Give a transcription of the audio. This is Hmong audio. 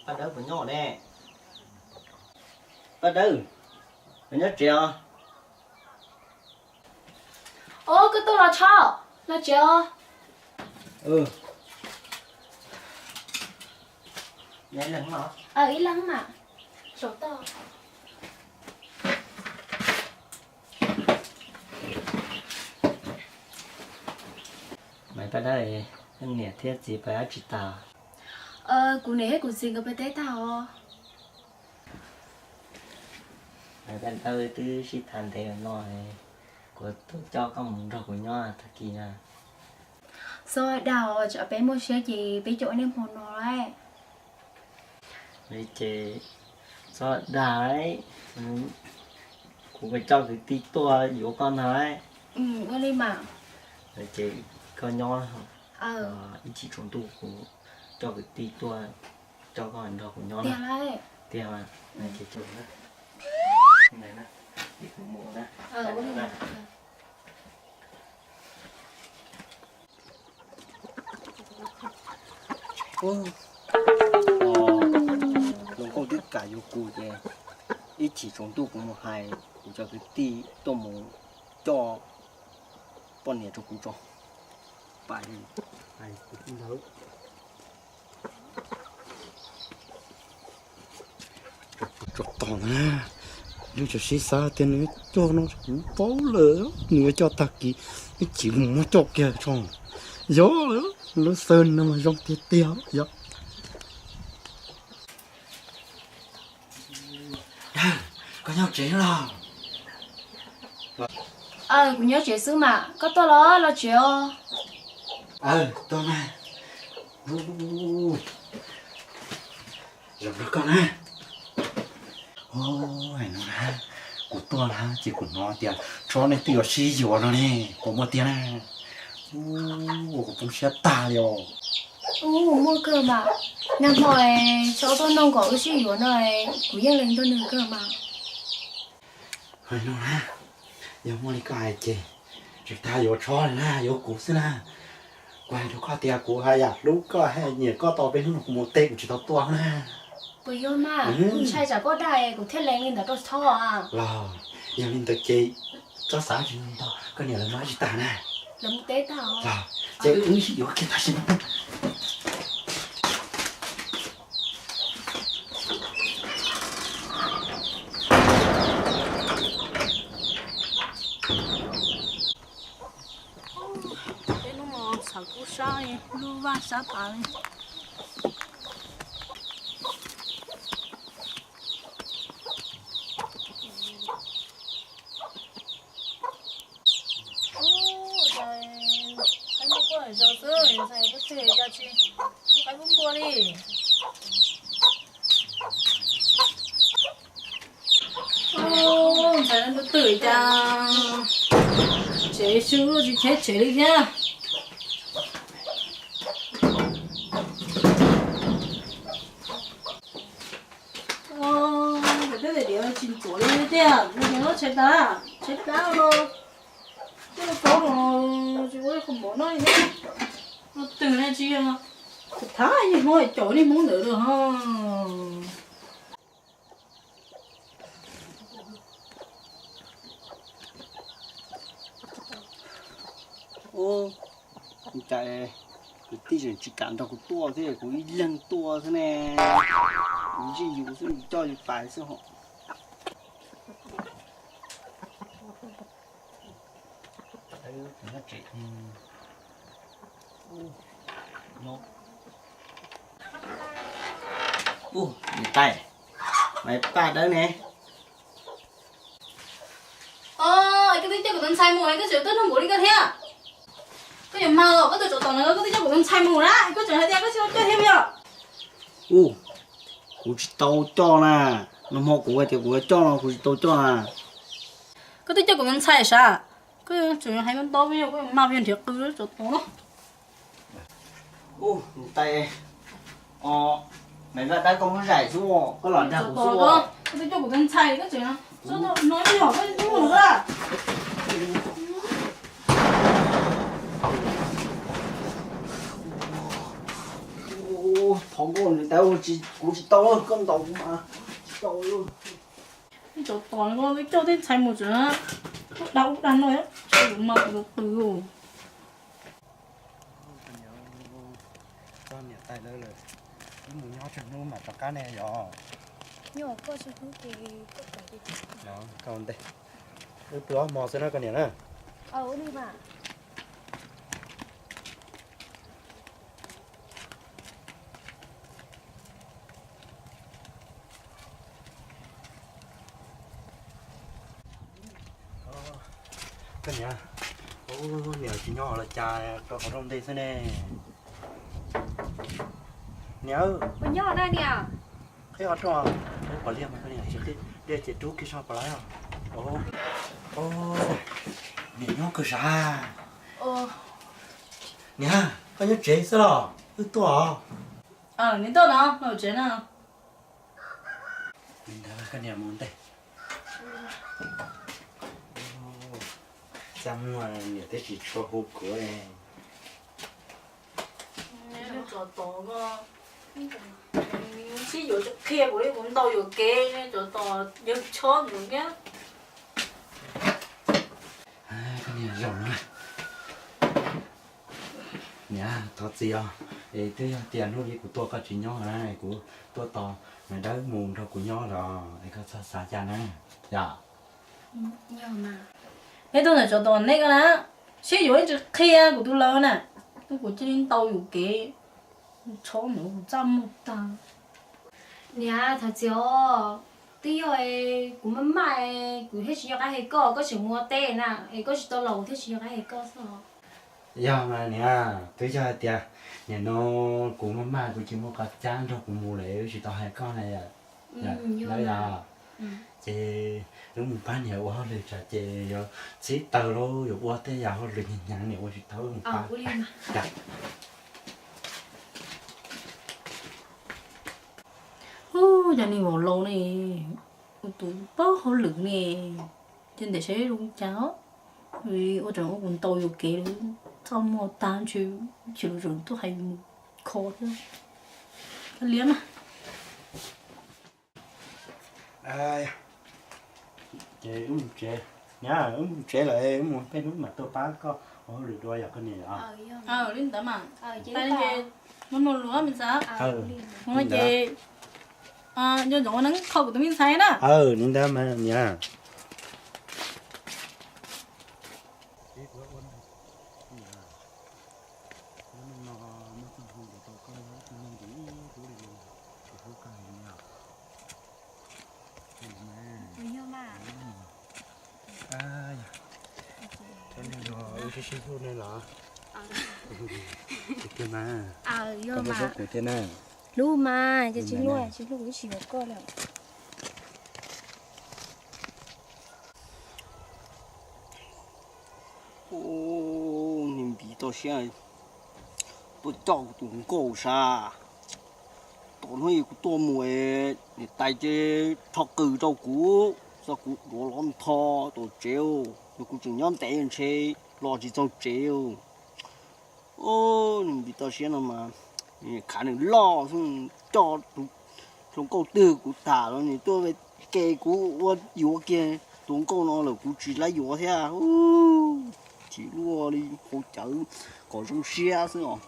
Paj Dawb puas nyob ne? Paj Dawb, puas nyob tsev os? Os, koj tuaj los tso, los tsev os. Ib leeg mas, zaum toj. Maiv Paj Dawb, niam thiab txiv pais dab tsi tag? Kuv niam thiab kuv txiv nkawd pais teb tag os. Maiv Paj Dawb, twb sib tham ntev no, kuv tuaj coj koj mus nrog kuv nyob tag kis na. Txhob dag os, tsam peb muaj siab ces peb coj ua niaj hmo no lawm. Ces txhob dag, kuv coj kwv tij tuaj yuav koj ntag. Ua li mas. Ces koj nyob, ib chim tsaus ntuj kuv coj kwv tij tuaj coj koj nrog kuv nyob na. Tiag mas. Hluas nkauj twb kam yuav kuv ces ib chim tsaus ntuj kuv mus hais kuv cov kwv tij tuaj mus coj poj niam rau kuv tso. Pais, hais kuv tij ntawd. Tso tos na, lub tso sib xav tias nws coj no kuv paub lawm, nws yuav coj tag kis, ib chim mus muab coj kiag tso. Yog lawm, lub xav no mas zoo tiag tiag yog. Koj nyob tsev los? Kuv nyob tsev xwb mas, koj tuaj los los tsev os. Tuaj mas. Zaum no koj na. Ua no na, kuv tuaj na ces kuv hnov tias tsob nej twb yuav sib yuav no ne, puas muaj tiag na? Ua kuv poob siab tag li os. Ua muaj kawg mas, nag hmo tsob tuaj nug kom wb sib yuav no, kuv yeej lees nrog nws kawg mas. Hais no na, yog muaj li koj hais ces tsis tas yuav tsob li na, yuav kuv xwb na. Kuv hais rau koj tias kuv haj yam hlub koj, haj nyiam koj tau peb hnub no kuv mus teb kuv tsis tau tuaj na. Puas yog mas? Ntshai tsam koj dag kuv thiaj lees li ntawd rau tsob. Los yog li ntawd ces tsob xav tsis ntau, koj niam lawv noj tsis tas na. Lawv mus teb tag. Los ces wb sib yuav kiag tam sim no. Peb hnub no txhawv kub sab li, lub vaj sab tas li. Qaib npua quaj zog xwb, ntxhais twb tsis cas tsis, qaib npua npua li. Ntxhais no twb twm cas tsev xwb tsis cheb tsev li thiab. Tej diav tsis ntxuav li tiag, nws lub tsheb tas, tsheb plab no, tej kaub no tsis ua qhov mov noj li thiab. No twg ne tsis yog, thab niaj hmo caum niaj hmo ntawd lawm ho. Ua cas kwv tij tseem tsis kam nrog kuv tuaj thiab, kuv ib leeg tuaj xwb ne. Kuv zij yus xwb, yus coj yus pais xwb ho. Niam tais, Maiv Paj Dawb ne? Os, koj twb coj kuv tus ntxhais mus, koj tseem tuaj nug npaum li koj thiab. Koj yuav mag los koj tuaj tseem tom no, koj twb coj kuv tus ntxhais mus na, koj tseem hais tias koj tsis tau coj thiab puas yog? Ua, kuv tsis tau coj na. Nag hmo kuv hais tias kuv yuav coj no kuv tsis tau coj na. Koj twb coj kuv tus ntxhais sav, koj tseem hais ntau ntau puas yog, koj yuav mag puas yog nrhiav qw tseem tos no. Ua, niam tais, o, Maiv Paj Dawb koj muab zais xwb, koj los dag kuv xwb. Koj twb coj kuv tus ntxhais koj tseem, no ib yam koj mus xwb. Kuv tsis tau, koj ntaus kuv mas tsis tau. Cov tom no coj tej ntxhais mus tseem dag ub dag no, tsis mas kuv qw. Txog niam tais lawv lawm, wb mus nyob tsawg hnub mam rov qab ne yom? Koj ntej, wb pw ob hmo xwb na koj niam na. Koj niam, ub, niam tsis nyob los cas rau qhov rooj ntej xwb ne? Niam, qhib qhov rooj, pom liaj mas koj niam tsis qhib, liaj ces rub kiag so pom lawm. Niam nyob kawg sav. Niam, koj nyob tsev xwb los wb tuaj os. Niam tuaj no, tsev na. Koj niam mus ntej. Txaj muag niam twb tsis tshua hu kuv. Sib yuav qhia kuv li kuv ntaus yuam kev, cov tom yawg chob mus thiab. Koj niam zoo na. Niam, thov txim os, es twb yog tias hnub ib kuv tuaj koj tsis nyob na, es kuv tuaj tos nws dawb mus nrog kuv nyob los es koj txhob xav cas na, yom? Neb tuaj ntawm tsov tom nej ko na, sib yuav ib tsis qhia kuv tus laus na, kuv cia li ntaus yuam kev, chob mus txaj muag tag. Niam, thov txim os, twb yog kuv maj maj, kuv thiaj tsis nco qab hais koj, koj tseem mus ua teb na, es koj tsis tau los kuv thiaj tsis nco qab hais koj xwb os. Yog mas niam, twb yog hais tias nim no kuv maj maj kuv tsis muaj qhov cab nrog kuv mus lawm wb tsis tau hais koj na yom. Ces wb mus pab niam ua hauj lwm tsam ces yuav txhib taws lauj, yuav ua tej yam hauj lwm hnyav hnyav niam ua tsis tau, wb mus pab. Ub, yog niam vauv laus ne, ua tus paub hauj lwm ne, ces ntam saib zoo cas, ua tseem ua kuv ntaus yuam kev, txaj muag tag ntshe, chim lus tseem tuaj hais mus kho thiab. Liab mas. Ces wb mus tsev, niam, wb mus tsev lawm, wb mus peb hnub mam tuaj pab koj ua hauj lwm dua yom koj niam yom. Li ntawd mas, mus mus luag me ntxhais, mus no ces nco ntsoov ua neeb kho kuv tus me ntxhais na. Li ntawd mas niam. Sib sib hlub ne los? Hlub mas, hlub mas, tsis hlub kuv tsis yuav koj lawm. Ub, niag npiv toj siab tuaj coj kuv tus nkauj sas. Tom hnub ib kuv tuaj mus, niam tais ces rho qws rau kuv, txog kuv duav los ntho tom tsev, yog kuv tseem nyob ntev ntshe los tsis txog tsev. Ub, niag npiv toj siab no mas, khav nws loj xwb, coj tus hluas nkauj twg kuv tham los nws tuaj ke kuv ua yuav kiag tus nkauj no lawm kuv tsis laib yuav thiab. Tsis luaj li, hauv cawv kom zoo siab xwb os.